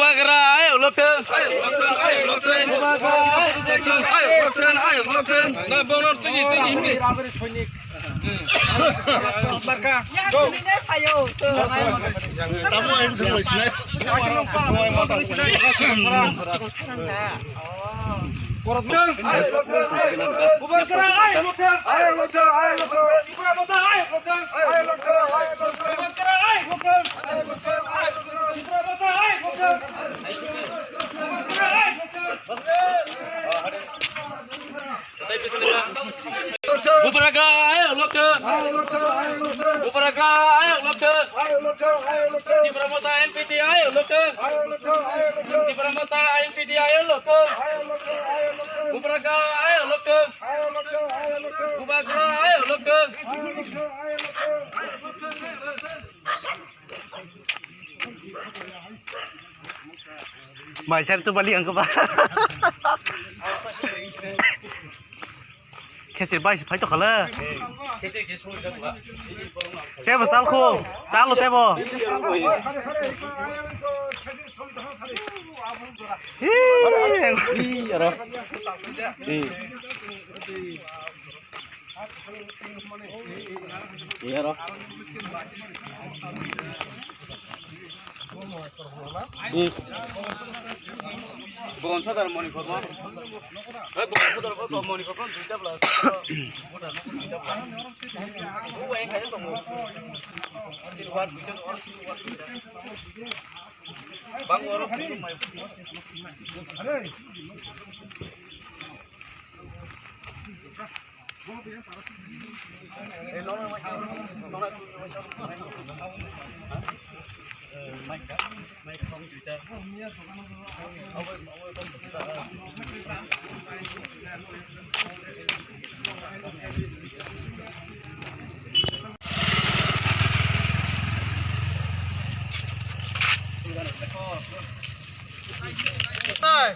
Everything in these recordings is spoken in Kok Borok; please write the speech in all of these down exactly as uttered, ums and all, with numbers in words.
Bubagra, ayok lokthwng. Bubagra, ayok lokthwng. Na, bono tini, tini, himni. Tamo ayok thwng lai sinai. Bubagra, ayok lokthwng. Bubagra, ayok lokthwng. Tipra Motha N P T ayok lokthwng. Tipra Motha N P T ayok lokthwng. Bubagra, ayok lokthwng. Bubagra, ayok lokthwng. Mai sar tu bali ang ba. Khesir bai se phai to khala. Tebo sal kho, chalo tebo. Hi. Bwrwng sadar moni kormo. Hai bwrwng sadar bo moni kormo duita plus. Bang oro.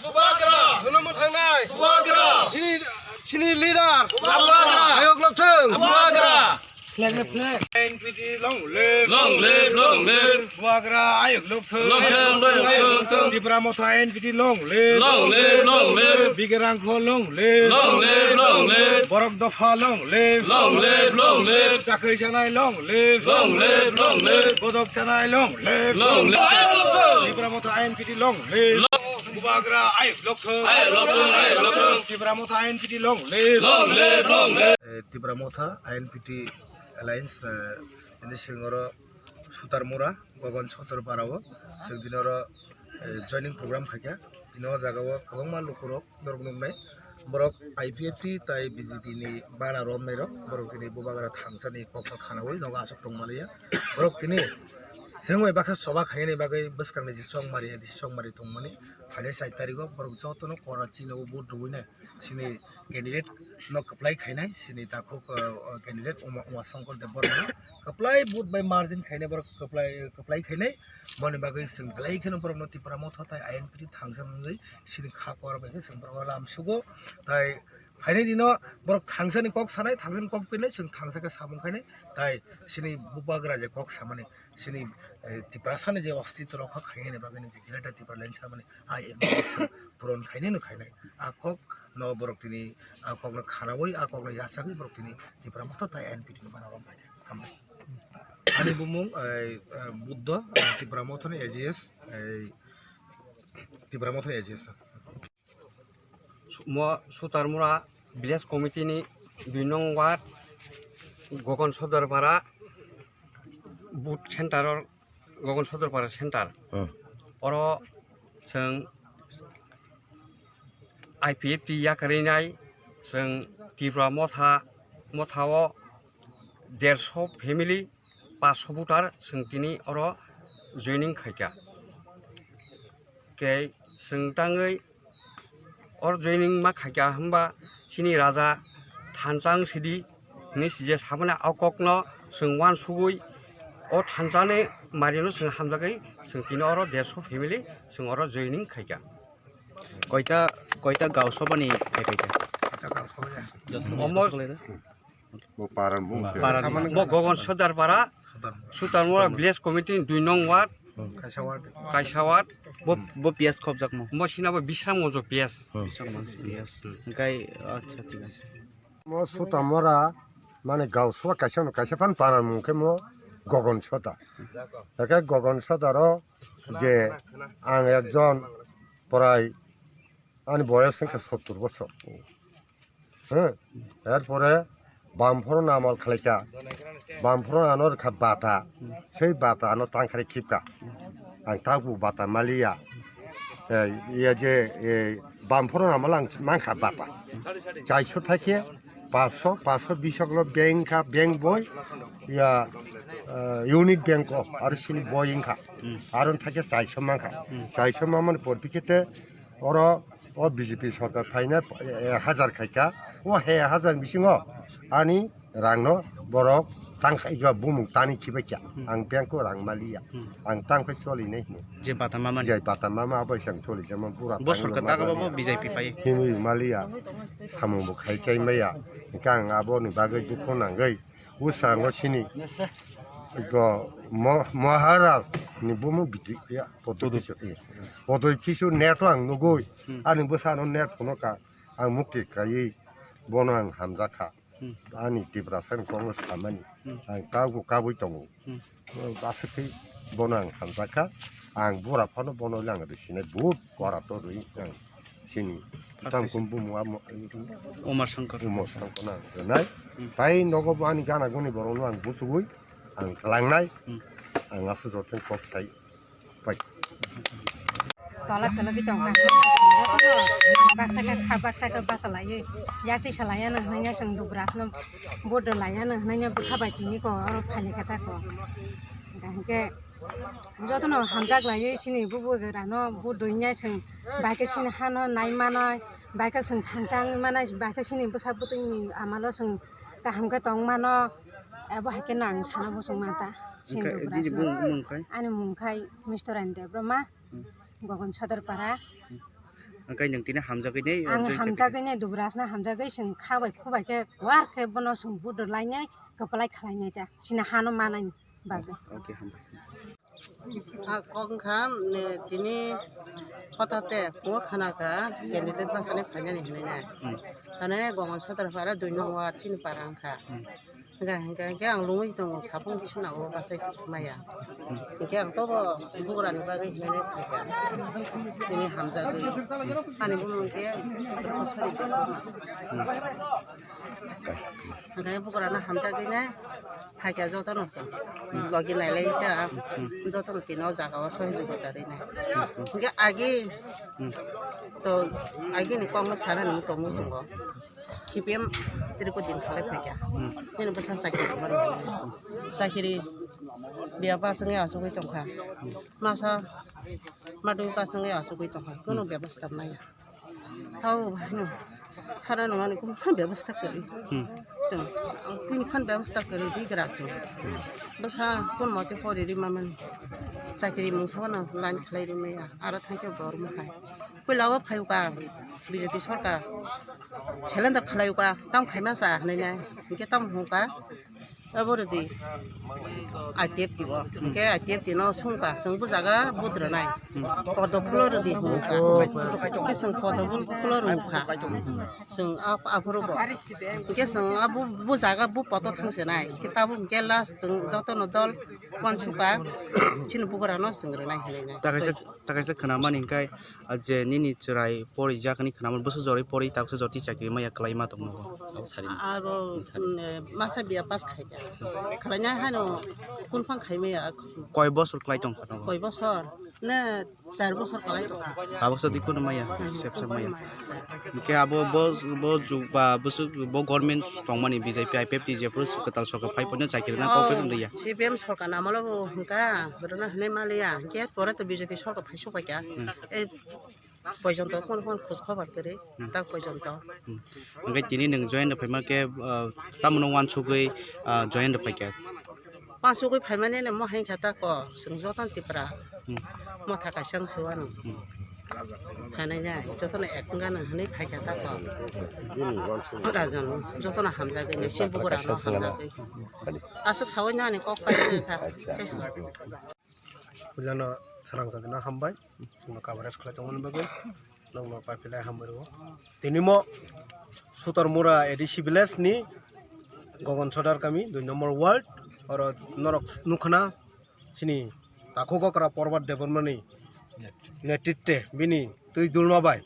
Bubagra! Jonom thangnai! Bubagra! Chini, chini leader! Bubagra! Ayok lokthwng! Bubagra! Flag na flag! N P T long live! Long live, long live! Bubagra ayok lokthwng! Long live, long live! Tipra Motha N P T long live! Long live, long live! Bigrangkho long live! Long live, long live! Borok dopha long live! Long live, long live! Chakri chanai long live! Long live, long live! Bodok chanai long live! Long live! Tipra Motha N P T long live! Long Bubagra ayok lokthwng. Ayok lokthwng, ayok lokthwng. Tipra Motha N P T long live. Long live, long live. Eh, Tipra Motha I N P T Alliance, eh, ini sing oro Sutarmura, Gogon Sotorpara o, sing dino oro, eh, joining program khaikha. Ino jaga o kwbangma lukurok norok nuknai. Borok I P F T tai B J P ni bana romnai rok. Borok tini Bubagra thangsani kokno khanawi nogo aswk tongmaliya. Borok tini sengwi baksa choba khainani bagwi bwskangni je chongmari, je chongmari tongmani. Phainai char tarigo borok jotono kora chini o vote rwinai chini candidate no kwplai khainai chini takhuk, uh, candidate Uma, Uma Shankar Debbarma no kwplai vote bai margin khainai borok kwplai, kwplai khainai boni bagwi chwng belai kheno borok no Tipra Motha tai I N P T thangsa wngwi chini kha kora bai khe chwng borok no lam sugo tai phainai dino borok thangsani kok sanai thangsani kok pinai chwng thangsa khe samung khainai tai chini Bubagra je kok samani chini, eh, Tiprasani je ostitw rokha khainani bagwi ni je Greater Tipraland samani I M P puron khainai no khainai. A kok no borok tini, a kok no khanawi, a kok no yachagwi borok tini Tipra Motha tai I N P T no bana rom khainai. Hambai. Ani bumung, eh, eh, Buddha, eh, Tipra Motha ni A G S, eh, Tipra Motha ni A G S. Mo Sutarmura Village Committee ni dui nong ward, Gogon Sodarpara booth center, Gogon Sodarpara center. Hmm. Oro chwng I P F T yakarwi nai, chwng Tipra Motha, Motha o derso family, paso voter chwng tini oro joining khaikha. Khe chwng tangwi oro joining ma khaikha hwnba chini raja thansa wng sidi hinwi sije saboni a kokno chwng uansugwi o thansani marino chwng hamjagwi chwng tini oro derso family chwng oro joining khaikha. Koita, koita gaon sobhani khai khaikha? Omo Bo para bung se. Para ni. Bo Gogon Sodarpara, Sutarmura Village Committee ni dui nong ward, Kaisa ward. Kaisa ward? Bo, bo P S khobjakmo? Bo sina bo Bisramganj P S. Bisramganj P S. Hwnkhe, acha, thik ase. Mo Sutamora, mane, gausua kaisa no kaisa phan para mung khe mo Gogon Sota. Hwnkhe Gogon Sota ro je ang ekjon prai ani boyos wngkha sottur bosor. Hmm. Erpore bamphoro namal khlaikha. Bamphoro ano rwkha bata. Sei bata ano tangkhari khipka. Ang tabuk bata maliya. Eh, iya je, eh, bamphoro namal ang mankha bata. Chaiso thakhe paso, paso bisok lo bank kha, bank boy. Ya, eh, unit bank ko, aro sini boy wngkha. Aro thakhe chaiso mankha. Chaiso mamani por pikete oro o B J P sorkar phaina, eh, hajar khaikha, o he hajar bisingo ani rangno borok tangkhaikha, bumung tani khibaikha. Ang bank o rang maliya. Ang tangkhai cholinai hino. Je bata mama ni. Je bata mama abo isang choli jama pura. Bo sorkar tago bo B J P pai. Hinwi maliya. Samung bo khai chai maya. Hingkhe ang aboni bagwi dukhu nangwi. Bwskango sini go mo-, Maharaj ni bumung bidi ya, Podoi Kisu, eh. Podoi Kisu net o ang nugui, ani bwsano net phunukha, ang mukti kaiwi bono ang hamjakha. Ani Tiprasa ni kokno samani, ang tabuk kabui tongo. Aswk khe bono ang hamjakha, ang bura phano bono lang risinai, but bora to rwi ang. Sini. Tang kum bumu amo. Umar Shankar. Umar Shankar na, nai. Tai nogo bo ani gana guni borok no ang busugui, ang kalangnai. Ang asu joten kok sai. Pai. Tola tola ki tongka. Baksa ka kha, baksa ka basa lai. Yakti salaya na hanya sang dubras no. Bodo laya na hanya bukha bai tini ko oro phali kata ko. Gangke jotono hamjak laiwi sini bubagra no budui nya chwng bai khe sini hano nai manai, bai khe chwng thangsa wngwi manai, bai khe sini bwsa bwtwi ni amalo chwng kaham khe tong mano, abo hai khe no ang sana muchung manta sini. Ani mung khai Misturani Debbarma, Gogon Sodorpara. Hwnkhe nwng tini hamjagwi nai, ang hamjagwi nai, dubrasna hamjagwi chwng kha bai khu bai khe war khe bono chwng budui lainai, kwplai khlainai ta sini hano manai bagwi. Okay, hambai. A kok wngkha, ne, tini hotate phungo khana kha, candidate bachani phainani hinwi nai. Hane Gogon Sodorpara dui nong ward chini para wngkha. Hingkha, hingkha, hingkha ang lungwi tongo, sapung bisina o bachai maya. Hingkha ang tobo bugrani bagwi hinwi nai phaikha. Tini hamjagwi. Ani bumung khe Rupasari Debbarma. Hingkha bugrano hamjagwi nai. Phaikha jotono se. Logi nailai kha. Jotono tino jaga o sohijogita rinai. Hingke agi to agi ni kok no sana nung tongmo chwng bo. C P M Tripura din khalai phaikha. Nini bwsa chakiri rwmani. Chakiri biya bachwngwi achugwi tongkha. Masa madung bachwngwi achugwi tongkha. Kono bebasta maya. Tao bhai no sana nung ani kum phan bebasta kwrwi. Chwng ang kum phan bebasta kwrwi bigra chwng. Bwsa kun mote pori ri mamani. Chakiri mungsa no line khlai ri maya. Aro thangke bor mo hai. Puila o phai uka B J P sorkar. Cylinder khlai uka tam khaima sa hnai nai. Hingke tam hungka. Abo rwdi I T F T o. Hingke I T F T no sungkha, chwng bujaga budrwnai. Podophulo rwdi hwnka. Hingke chwng podophulo rwkha. Chwng ap-, aphuru bo. Hingke chwng abo bujaga bu poto thangsinai. Hingke tabuk hingke last chwng jotono dol wansukha. Chini bugrano chwng rwnai hinwi nai. Takaisa, takaisa khwnamani hingke. Ah, je nini chwrai porijak hwnwi khwnamani, bwswk jorwi pori, taksa jotwi chakri maya kwlai ma tongma bo? Abo, mm, masa biya pass khaikha. Khlainai haino kunphang khaimaya. Koi bosor kwlai tongkha nogo? Koi bosor? Ne, char bosor kwlai tongkha. Tabuksa di kunu maya, sepsa maya. Hingke abo bo, bo jug ba bwswk bo government tongmani B J P, I P F T jephuru kwtal sorkar phai phano chakri na kok phai rwya. C P M sorkar namalo bo hwnka, rwna hwnwi maliya. Hingke pore to B J P sorkar phai sokpaikha. Hmm. Ei poijonto kono kono khoj khobor kwrwi, hmm, tak poijonto. Hmm. Hwnkhe tini nwng join rw phaima khe, ah, tamoni uansugwi, ah, join rw phaikha? Uansugwi phaimani no mo hai kha ta ko, chwng jotono Tipra. Hmm. Motha kaisa wng se uanw. Hmm. Hanai ya, jotono ek wng gana hwnwi phaikha ta ko. Rajon, jotono hamjagwi, nisi bukurano hamjagwi. Aswk saui nani kok pai kha. Acha. Tei sa. Jano srang jadino hambai, chwngno coverage khlai tongmani bagwi nokno paipilai hambai rwo. Tini mo Sutarmura A D C village ni Gogon Sodar kami dui number ward, oro norok nukhana chini takhuk okra Porbat Debbarmani netritwe bini twi dulma bai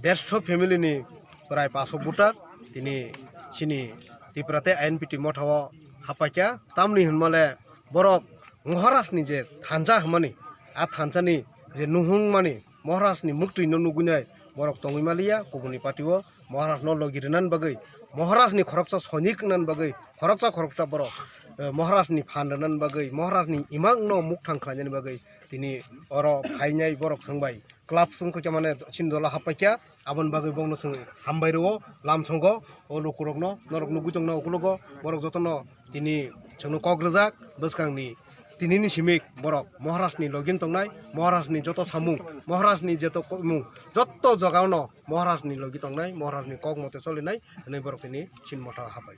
derso family ni prai paso voter tini chini Tipra tei I N P T motha o hapaikha, tamni hinmale borok Maharaj ni je thansa hwnmani, a thansa ni je nuhung mani Maharaj ni muktwi no nugwi nai borok tongwi maliya, kubuni party o Maharaj no logi rwna bagwi, Maharaj ni khoroksa sainik wngna bagwi, khoroksa khoroksa borok, eh, Maharaj ni phan rwna bagwi, Maharaj ni imang no mukthang khlaina bagwi tini oro phainai borok thwngbai club sung khe mane chini dolo hapaikha, aboni bagwi bongno chwng hambai rwo, lamsongo o lukurokno, norok nugwi tongna ukulogo, borok jotono tini chwngno kok rwjak bwskangni tinini simi borok Maharaj ni logi tongnai, Maharaj ni joto samung, Maharaj ni joto kokmung, joto jagao no Maharaj ni logi tongnai, Maharaj ni kok mote solinai hwnwi borok tini chini motha hapai.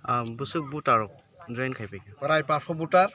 Ah, bwswk voter join khai phaikha? Prai paso voter,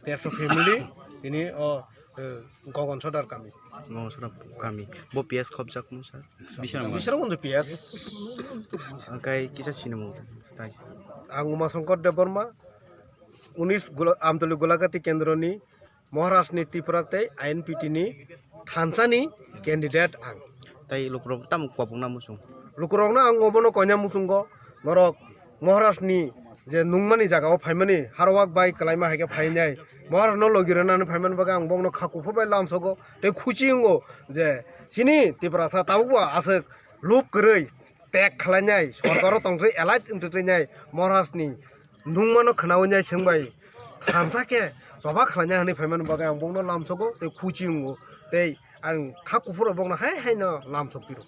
derso family tini o, eh, Gogon Sodar kami. Gogon Sodar kami. Bo P S khopjak mo sir? Bisramganj. Bisramganj P S. Angkai kisa sinimung tai. Ang Uma Shankar Debbarma, unis Gula-, Amtoli Gulagati Kendroni Maharaj ni Tipra tei I N P T ni thansa ni candidate ang. Tai lukurok tam kwbangna muchung. Lukurokno ang obono koina muchungo, norok Maharaj ni je nungmani jaga o phaimani harwak bai kwlaima hai khe phainai, Maharaj no logi rwnani phaimani bagwi ang bongno kha kuphur bai lamsogo tei khuchi wngo je chini Tiprasa tabukbo aswk lub kwrwi tek khlainai, sorkaro tongthai elite wngthai nai, Maharaj ni nungmano khwnawi nai swngbai thansa khe choba khlaina hwnwi phaimani bagwi ang bongno lamsogo tei khuchi wngo tei ang kha kuphur bai bongno hai hai no lamsok tiro.